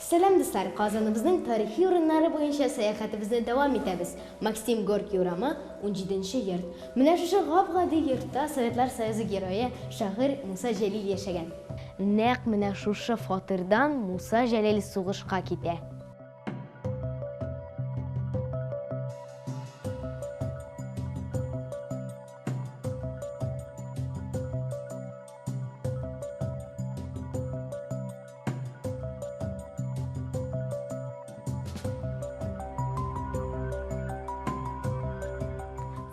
Сәлам, дуслар! Казаныбызның тарихи урыннары буенча сәяхәтебезне дәвам итәбез. Максим Горький урамы, 17 йорт. Менә шушы гап-гади йортта Советлар Союзы герое, шагыйрь Муса Җәлил яшәгән. Нәкъ менә шушы фатирдан Муса Җәлил сугышка китә.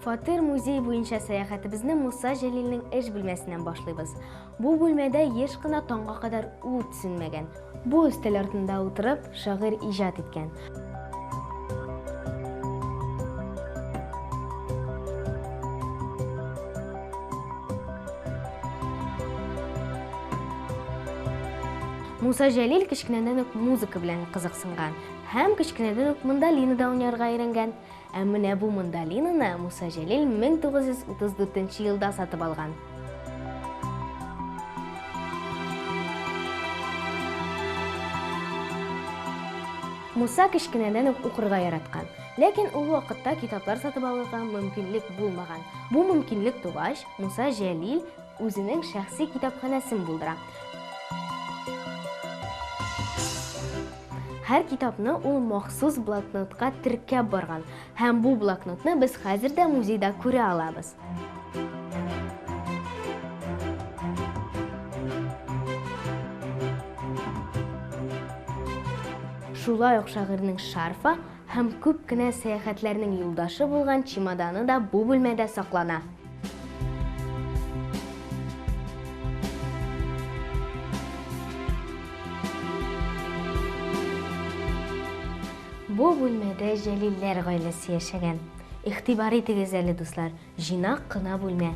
Фатир музей буенча сәяхәтебезне Муса Җәлилнең эш бүлмәсеннән башлыйбыз. Бу бүлмәдә еш кына таңга кадәр ут сүнмәгән. Бу өстәл артында утырып, шагыйрь иҗат иткән. Муса Җәлил кечкенәдән үк музыка белән кызыксынган һәм кечкенәдән үк мандолинада уйнарга өйрәнгән. Ә менә бу мандолинаны Муса Җәлил 1934 елда сатып алган. Муса кечкенәдән үк укырга яраткан. Ләкин ул вакытта китаплар сатып алырга мөмкинлек булмаган. Бу мөмкинлек тугач, Муса Җәлил үзенең шәхси китапханәсен булдыра. Һәр китапны ул махсус блокнотка теркәп барган. Һәм бу блокнотны без хәзер дә музейда күрә алабыз. Шулай ук шагыйрьнең шарфы һәм күп кенә сәяхәтләрнең юлдашы булган чемоданы да бу бүлмәдә саклана. Бу бүлмәдә Җәлилләр гаиләсе яшәгән. Игътибар итегез әле, дуслар, җыйнак кына бүлмә.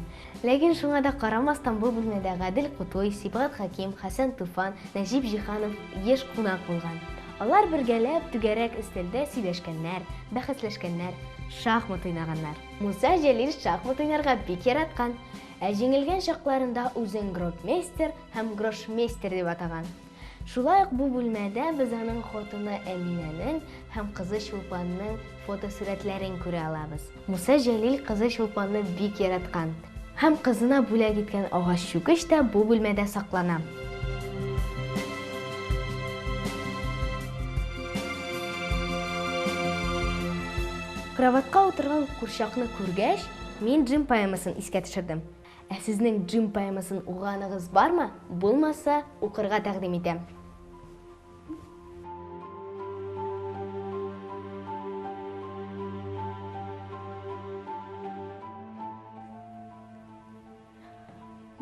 Ләкин шуңа да карамастан бу бүлмәдә Гадел Кутуй, Сибгат Хәким, Хәсән Туфан, Нәҗип Җиһанов еш кунак булган. Алар бергәләп түгәрәк өстәлдә сөйләшкәннәр, бәхәсләшкәннәр, шахмат уйнаганнар. Муса Җәлил шахмат уйнарга бик яраткан. Ә җиңелгән чакларында үзен гробмейстер һәм грошмейстер дип атаган. Шулай ук бу бүлмәдә без аның хатыны Әминәнең һәм кызы Чулпанның фотосурәтләрен күрә алабыз. Муса Җәлил кызы Чулпанны бик яраткан. Һәм кызына бүләк иткән агач чүкеч тә бу бүлмәдә саклана. Кроватька утырган курчакны күргәч, мин Джим поэмасын искә төшердем. Ә сезнең Джим поэмасын укыганыгыз бармы? Булмаса, укырга тәкъдим итәм.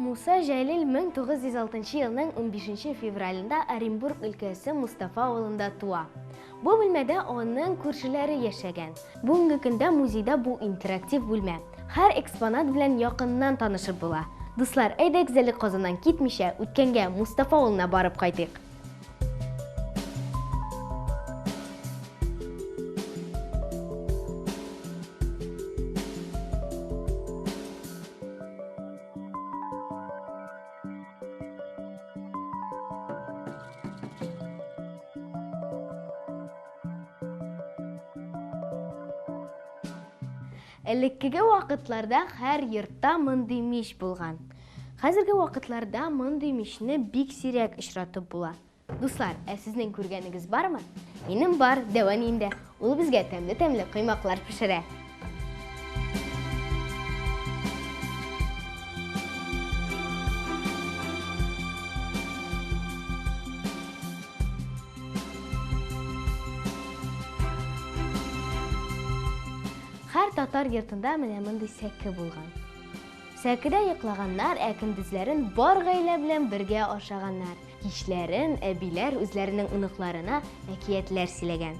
Муса Җәлил 1906 елның 15 февралендә Оренбург өлкәсе Мустафа авылында туа. Бу бүлмәдә аның күршеләре яшәгән. Бүгенге көндә музейда бу интерактив бүлмә. Һәр экспонат белән якыннан танышып була. Дуслар, әйдәгез әле Казаннан китмичә, үткәнгә, Мустафа авылына барып кайтыйк. Элеккеге вакытларда һәр йортта мондый мич булган. Хәзерге вакытларда мондый мичне бик сирәк очратып була. Дуслар, ә сезнең күргәнегез бармы? Минем бар, дәү әниемдә. Ул безгә тәмле-тәмле коймаклар пешерә. Һәр татар йортында менә мондый сәке булган. Сәкедә йоклаганнар, ә көндезләрен бар гаилә белән бергә ашаганнар. Кичләрен әбиләр үзләренең оныкларына әкиятләр сөйләгән.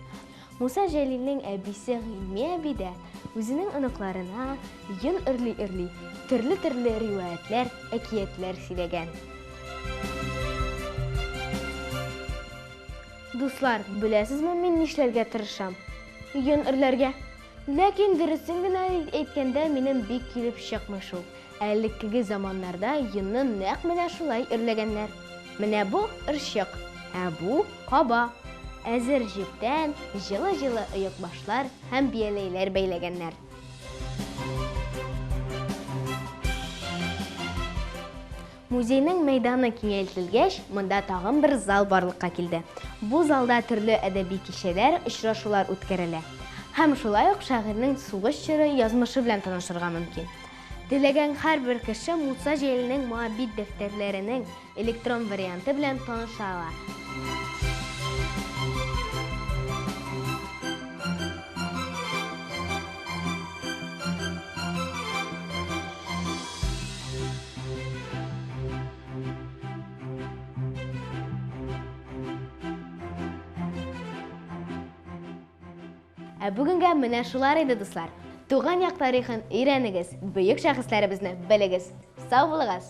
Муса Җәлилнең әбисе Гыйльми әби дә үзенең оныкларына йон өрли-өрли төрле-төрле риваятьләр, әкиятләр сөйләгән. Дуслар, беләсезме мин нишләргә тырышам? Йон өрләргә. Ләкин дөресен генә әйткәндә минем бик килеп чыкмый шул. Ә элеккеге заманнарда йонны нәкъ менә шулай өрләгәннәр. Менә бу, ырчык. Ә бу каба. Әзер җептән җылы-җылы оекбашлар һәм бияләйләр бәйләгәннәр. Музейның мәйданы киңәйтелгәч, монда тагын бер зал барлыкка килде. Бу залда төрле әдәби кичәләр, очрашулар үткәрелә. Һәм шулай ук шагыйрьнең сугыш чоры язмышы белән танышырга мөмкин. Теләгән һәрбер кеше Муса Җәлилнең Моабит дәфтәрләренең электрон варианты белән таныша ала. Ә бүгенгә менә шулар иде, дуслар. Туган як тарихын өйрәнегез, бөек шәхесләребезне белегез. Сау булыгыз!